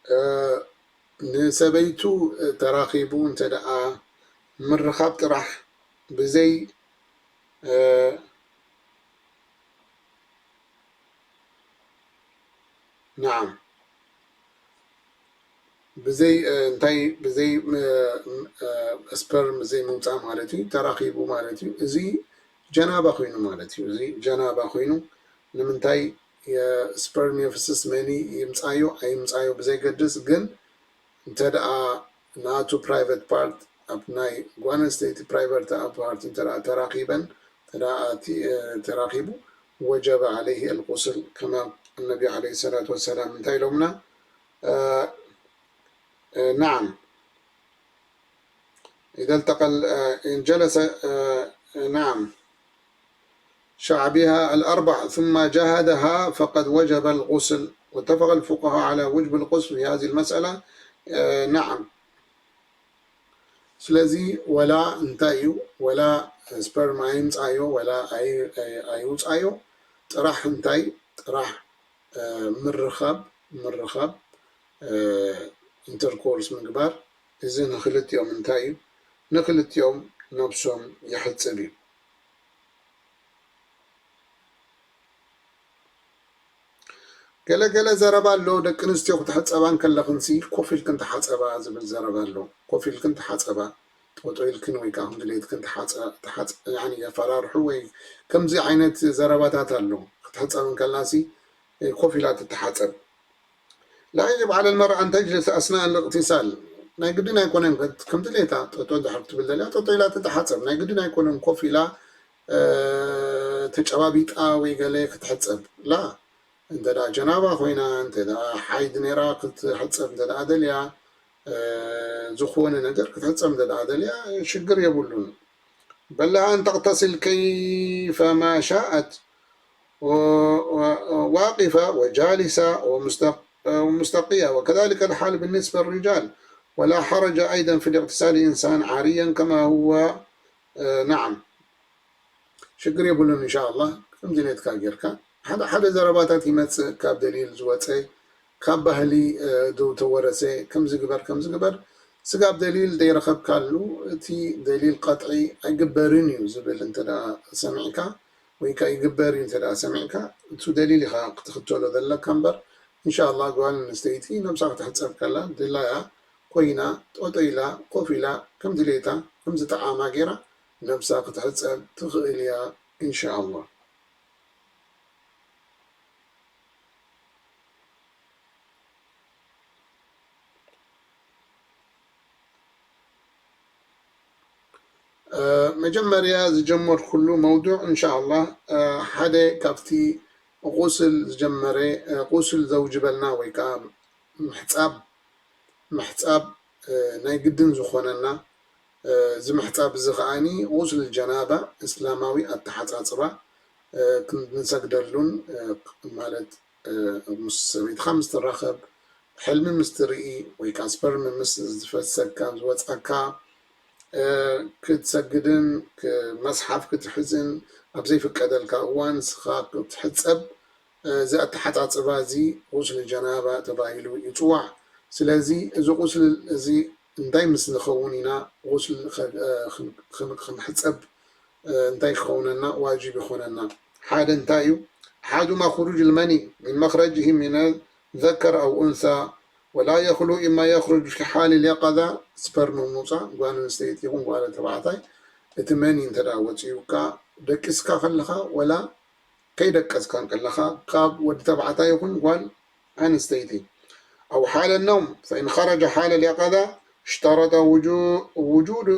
እ፣ ንሰበይቱ ተራኺቡ እንተ ደኣ ምርኻብ ጥራሕ ብዘይ፣ እ፣ ናዓም። ብዘይ፣ እ፣ እንታይ፣ ብዘይ፣ እ፣ እ፣ ስፐርም ብዘይ ምውጻእ ማለት እዩ፣ ተራኺቡ ማለት እዩ። እዚ ጀናባ ኮይኑ ማለት እዩ። እዚ ጀናባ ኮይኑ ንምንታይ የስፐርም የፍስስ፣ መኒ ይምጻዮ ኣይምጻዮ ብዘይገድስ፣ ግን እንተ ደኣ ናቱ ፕራይቨት ፓርት፣ ኣብ ናይ ጓል ኣንስተይቲ ፕራይቨት ፓርት እንተ ደኣ ተራኺበን፣ እንተ ደኣ እቲ፣ እ፣ ተራኺቡ፣ ወጀበ ዓለይሂ ኣልቁስል፣ ከማ ነቢ ዓለይሂ ሰላቱ ወሰላም እንታይ ኢሎምና? እ፣ نعم. إذا التقى إن جلس نعم شعبها الأربع ثم جهدها فقد وجب الغسل، واتفق الفقهاء على وجب الغسل في هذه المسألة. نعم. ስለዚ ወላ እንታይ እዩ፣ ወላ ስፐርም ኣይምፃዮ ወላ ኣይውፃዮ፣ ጥራሕ እንታይ፣ ጥራሕ ምርኻብ፣ ምርኻብ፣ ኢንተርኮርስ ምግባር፣ እዚ ንክልቲኦም እንታይ እዩ፣ ንክልቲኦም ነብሶም የሕፅብ እዩ። ገለ ገለ ዘረባ ኣሎ፣ ደቂ ኣንስትዮ ክትሕፀባ እንከለኽንሲ ኮፍ ኢልክን ተሓፀባ ዝብል ዘረባ ኣሎ። ኮፍ ኢልክን ተሓፀባ፣ ጠጦ ኢልክን ወይ ከዓ ከም ድሌትክን ተሓፀ-፣ ተሓፀ-፣ ያኒ የፈራርሑ ወይ ከምዚ ዓይነት ዘረባታት ኣሎ። ክትሕፀብ እንከላሲ ኮፍ ኢላ ትተሓፀብ። لا يجب على المرأة أن تجلس أثناء الاغتسال። ናይ ግድን ኣይኮነን፣ ከም ድሌታ ጠጦ ድሕር ክትብል ደልያ ጠጦ ኢላ ትተሓፀብ። ናይ ግድን ኣይኮነን ኮፍ ኢላ ተጨባቢጣ ወይ ገለ ክትሕፀብ ላ። እንተ ደኣ ጀናባ ኮይና፣ እንተ ደኣ ሓይድ ነይራ ክትሕፀብ እንተ ደኣ ደልያ፣ ዝኾነ ነገር ክትሕፀብ እንተ ደኣ ደልያ ሽግር የብሉን። بل لها أن تغتسل كيفما شاءت، واقفة وجالسة ومستقية، وكذلك الحال بالنسبة للرجال، ولا حرج أيضا في الاغتسال إنسان عاريا كما هو. نعم. ሽግር የብሉን። እንሻላ ከምዚ ነትካ ጌርካ ሓደ ሓደ ዘረባታት ይመፅእ፣ ካብ ደሊል ዝወፀ፣ ካብ ባህሊ ዝተወረሰ፣ ከምዚ ግበር ከምዚ ግበር፣ ስጋብ ደሊል ዘይረኸብካሉ እቲ ደሊል ቀጥዒ ኣይግበርን እዩ ዝብል እንተ ሰሚዕካ ወይ ከዓ ይግበር እዩ እንተ ሰሚዕካ፣ እቱ ደሊል ኢኻ ክትኽተሎ ዘለካ እምበር፣ እንሻላ ጓል ኣንስተይቲ ነብሳ ክትሕፀብ ከላ ድላያ ኮይና ጠጦ ኢላ ኮፍ ኢላ ከም ድሌታ ከም ዝጠዓማ ጌራ ነብሳ ክትሕጸብ ትኽእል እያ ኢንሻኣላህ። መጀመርያ ዝጀመርኩሉ መውዱዕ እንሻኣላህ ሓደ ካብቲ ቁስል ዝጀመረ ቁስል ዘውጅበልና ወይ ከዓ ምሕጻብ ምሕጻብ ናይ ግድን ዝኾነና፣ እዚ ምሕጻብ እዚ ከዓኒ ቁስል ጀናባ እስላማዊ ኣተሓጻጽባ ክንሰግደሉን ማለት ምስ ሰበይትኻ ምስ ትራኸብ፣ ሕልሚ ምስ ትርኢ ወይ ከዓ ስፐርም ምስ ዝፈሰካ ዝወጻካ ክትሰግድን መስሓፍ ክትሕዝን ኣብ ዘይፍቀደልካ እዋን ንስኻ ክትሕጸብ እዚ ኣተሓጻጽባ እዚ ቁስል ጀናባ ተባሂሉ ይጽዋዕ። ስለዚ እዚ ቁስል እዚ እንታይ ምስ ንኸውን ኢና ቁስል ክንሕጸብ እንታይ ክኸውነና ዋጅብ ይኾነና? ሓደ እንታይ እዩ? ኣሓዱማ ኹሩጅ ልመኒ ምን መኽረጅሂ ምን ዘከር ኣው ኡንሳ ወላ የኽሉ ኢማ የኽሩጅ ፊ ሓል ልየቀዛ ስፐርም ምውፃእ ጓል ኣንስተይቲ ይኹን ጓል ተባዕታይ እቲ መኒ እንተ ወፂኡካ ደቂስካ ከለኻ ወላ ከይደቀስካ እንከለኻ ካብ ወዲ ተባዕታይ ይኹን ጓል ኣንስተይቲ። ኣው ሓለ ነውም ፈኢን ኸረጀ ሓለ ልየቀዛ እሽተረጠ ውጁድ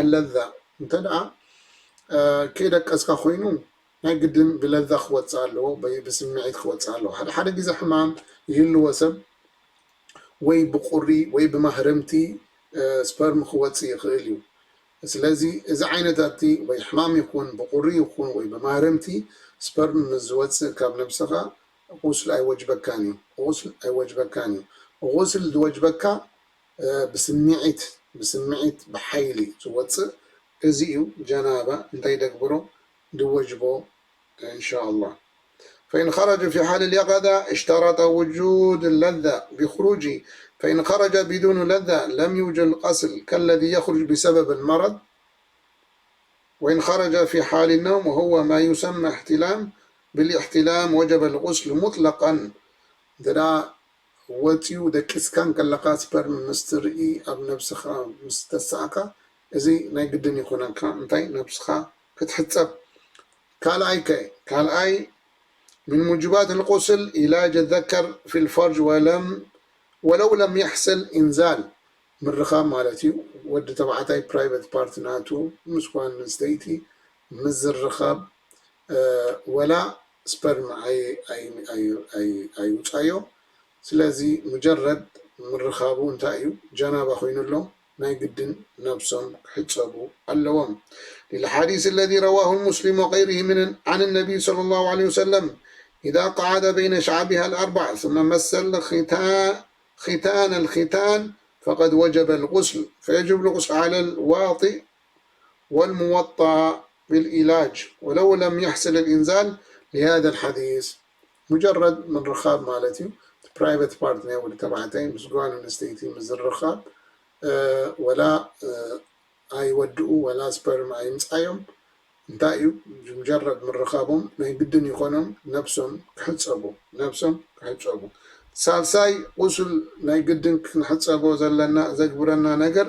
ኣለዛ እንተ ደኣ ከይደቀስካ ኮይኑ ናይ ግድን ብለዛ ክወፅእ ኣለዎ፣ ብስምዒት ክወፅእ ኣለዎ። ሓደ ሓደ ግዜ ሕማም ይህልዎ ሰብ ወይ ብቁሪ ወይ ብማህረምቲ ስፐርም ክወፅእ ይኽእል እዩ። ስለዚ እዚ ዓይነታት ወይ ሕማም ይኹን ብቁሪ ይኹን ወይ ብማህረምቲ ስፐርም ምስ ዝወፅእ ካብ ነብስኻ ቁስል ኣይወጅበካን እዩ። ቁስል ኣይወጅበካን እዩ። ቁስል ዝወጅበካ ብስምዒት ብስምዒት ብሓይሊ ዝወፅእ እዚ እዩ። ጀናባ እንታይ ደግብሮ ድወጅቦ إن شاء الله. فإن خرج في حال اليقظة اشترط وجود اللذة بخروجه، فإن خرج بدون لذة لم يوجب الغسل كالذي يخرج بسبب المرض، وإن خرج في حال النوم وهو ما يسمى احتلام بالاحتلام وجب الغسل مطلقا. እንተ ደኣ ወፂኡ ደቂስካ እንከለኻ ስፐርም ምስ ትርኢ ኣብ ነብስኻ ምስ ተሳእካ እዚ ናይ ግድን ይኾነካ እንታይ ነብስኻ ክትሕፀብ ካልኣይ ከ ካልኣይ من موجبات الغسل إيلاج الذكر في الفرج ولم ولو لم يحصل إنزال ምርኻብ ማለት እዩ። ወዲ ተባዕታይ ፕራይቨት ፓርት ናቱ ምስ ጓል ኣንስተይቲ ምዝርኻብ ወላ ስፐርም ኣይውፃዮ። ስለዚ ሙጀረድ ምርኻቡ እንታይ እዩ? ጀናባ ኮይኑ ኣሎ፣ ናይ ግድን ነብሶም ክሕጸቡ ኣለዎም። للحديث الذي رواه مسلم وغيره من عن النبي صلى الله عليه وسلم: إذا قعد بين شعبها الأربع ثم مس الختان، ختان الختان، فقد وجب الغسل، فيجب الغسل على الواطئ والموطأ بالإيلاج ولو لم يحصل الإنزال لهذا الحديث. مجرد ምርኻብ ማለት እዩ። እቲ ፕራይቨት ፓርት ናይ ወዲ ተባዕታይ ምስ ጓል ኣንስተይቲ ምዝርኻብ፣ እ፣ ወላ፣ እ፣ ኣይወድኡ ወላ ስፐርም ኣይምጻዮም። እንታይ እዩ? ሙጀረድ ምርኻቦም ናይ ግድን ይኾኖም ነብሶም ክሕጸቡ፣ ነብሶም ክሕጸቡ። ሳልሳይ ቁስል ናይ ግድን ክንሕጸቦ ዘለና፣ ዘግብረና ነገር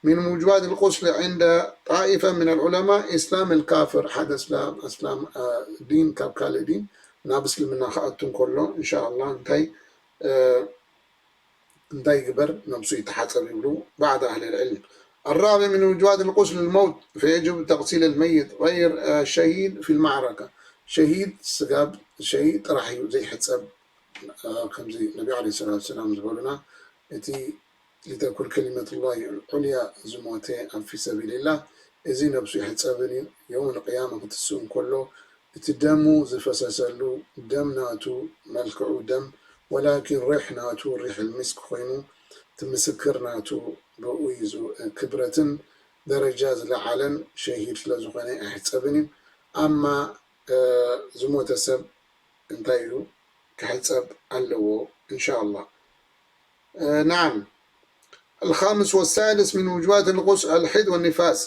من موجبات الغسل عند طائفة من العلماء إسلام الكافر، ሓደ እስላም፣ እስላም፣ እ፣ ዲን ካብ ካልእ ዲን ናብ እስልምና ክኣቱ እንከሎ፣ እንሻኣላህ እንታይ፣ እ፣ እንታይ ይግበር? ነብሱ ይተሓጸብ ይብሉ بعض أهل العلم. الرابع من موجبات الغسل الموت، فيجب تغسيل الميت غير، እ፣ الشهيد في المعركة። ሸሂድ ስጋብ ሸሂድ ጥራሕ እዩ ዘይሕጸብ። እ፣ ከምዚ ነቢ ዓለይሂ ሰላቱ ወሰላም ዝበሉና፣ እቲ لتكن كلمة الله العليا ዝሞተ ኣብ في سبيل الله፣ እዚ ነብሱ ይሕጸብን እዩ። የውመል ቅያማ ክትስእ እንከሎ፣ እቲ ደሙ ዝፈሰሰሉ ደም ናቱ፣ መልክዑ ደም፣ ወላኪን ሪሕ ናቱ ሪሕ ልሚስክ ኮይኑ፣ እቲ ምስክር ናቱ ብኡ እዩ ዝ-፣ ክብረትን ደረጃ ዝለዓለን ሸሂድ ስለ ዝኾነ ኣይሕጸብን እዩ። ኣማ፣ እ፣ ዝሞተ ሰብ እንታይ ኢሉ ክሕጸብ ኣለዎ፣ እንሻኣላህ። እ፣ ናዓም። الخامس والسادس من موجبات الغسل الحيض والنفاس.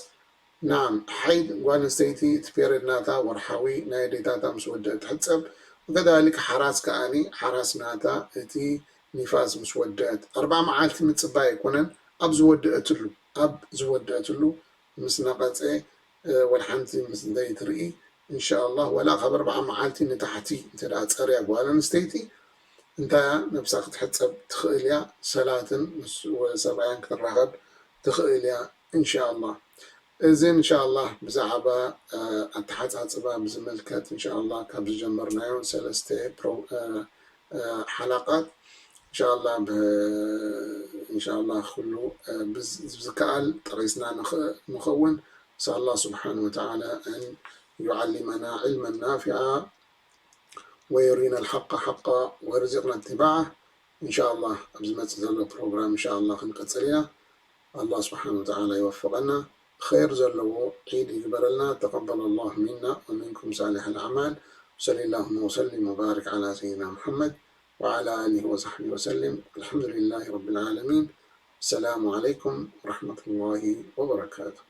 ናዓም፣ ሓይድ ጓል ኣንስተይቲ እቲ ፔሬድ ናታ ወርሓዊ ናይ ኣዴታታ ምስ ወደአት ትሕጸብ። ወከዛሊክ ሓራስ ከኣኒ ሓራስ ናታ እቲ ኒፋስ ምስ ወደአት። ኣርብዓ መዓልቲ ምጽባይ ኣይኮነን፣ ኣብ ዝወደአትሉ፣ ኣብ ዝወደአትሉ ምስ ነቐጸ፣ እ፣ ወላ ሓንቲ ምስ ዘይትርኢ፣ እንሻኣላህ፣ ወላ ካብ ኣርብዓ መዓልቲ ንታሕቲ እንተ ደኣ ጸርያ ጓል ኣንስተይቲ፣ እንታይ እያ? ነብሳ ክትሕጸብ ትኽእል እያ። ሰላትን ምስ ወ-፣ ሰብኣያን ክትራኸብ ትኽእል እያ፣ እንሻኣላህ። እዚ እንሻኣላህ ብዛዕባ፣ እ፣ ኣተሓጻጽባ ብዝምልከት እንሻኣላህ ካብ ዝጀመርናዮ ሰለስተ ፕሮ-፣ እ፣ እ፣ ሓላቃት እንሻኣላህ ብ-፣ እንሻኣላህ ኩሉ፣ እ፣ ብዝ-፣ ብዝከኣል ጠቒስና ንኽ-፣ ንኸውን። نسأل الله سبحانه وتعالى أن يعلمنا علما نافعا ويرينا الحق حقا ويرزقنا اتباعه. إن شاء الله ኣብ ዝመጽእ ዘሎ ፕሮግራም إن شاء الله ክንቀጽል ኢና። الله سبحانه وتعالى يوفقنا. خير ዘለዎ ዒድ ይግበረልና። تقبل الله منا ومنكم صالح الأعمال. وصل اللهم وسلم وبارك على سيدنا محمد وعلى آله وصحبه وسلم. الحمد لله رب العالمين. السلام عليكم ورحمة الله وبركاته.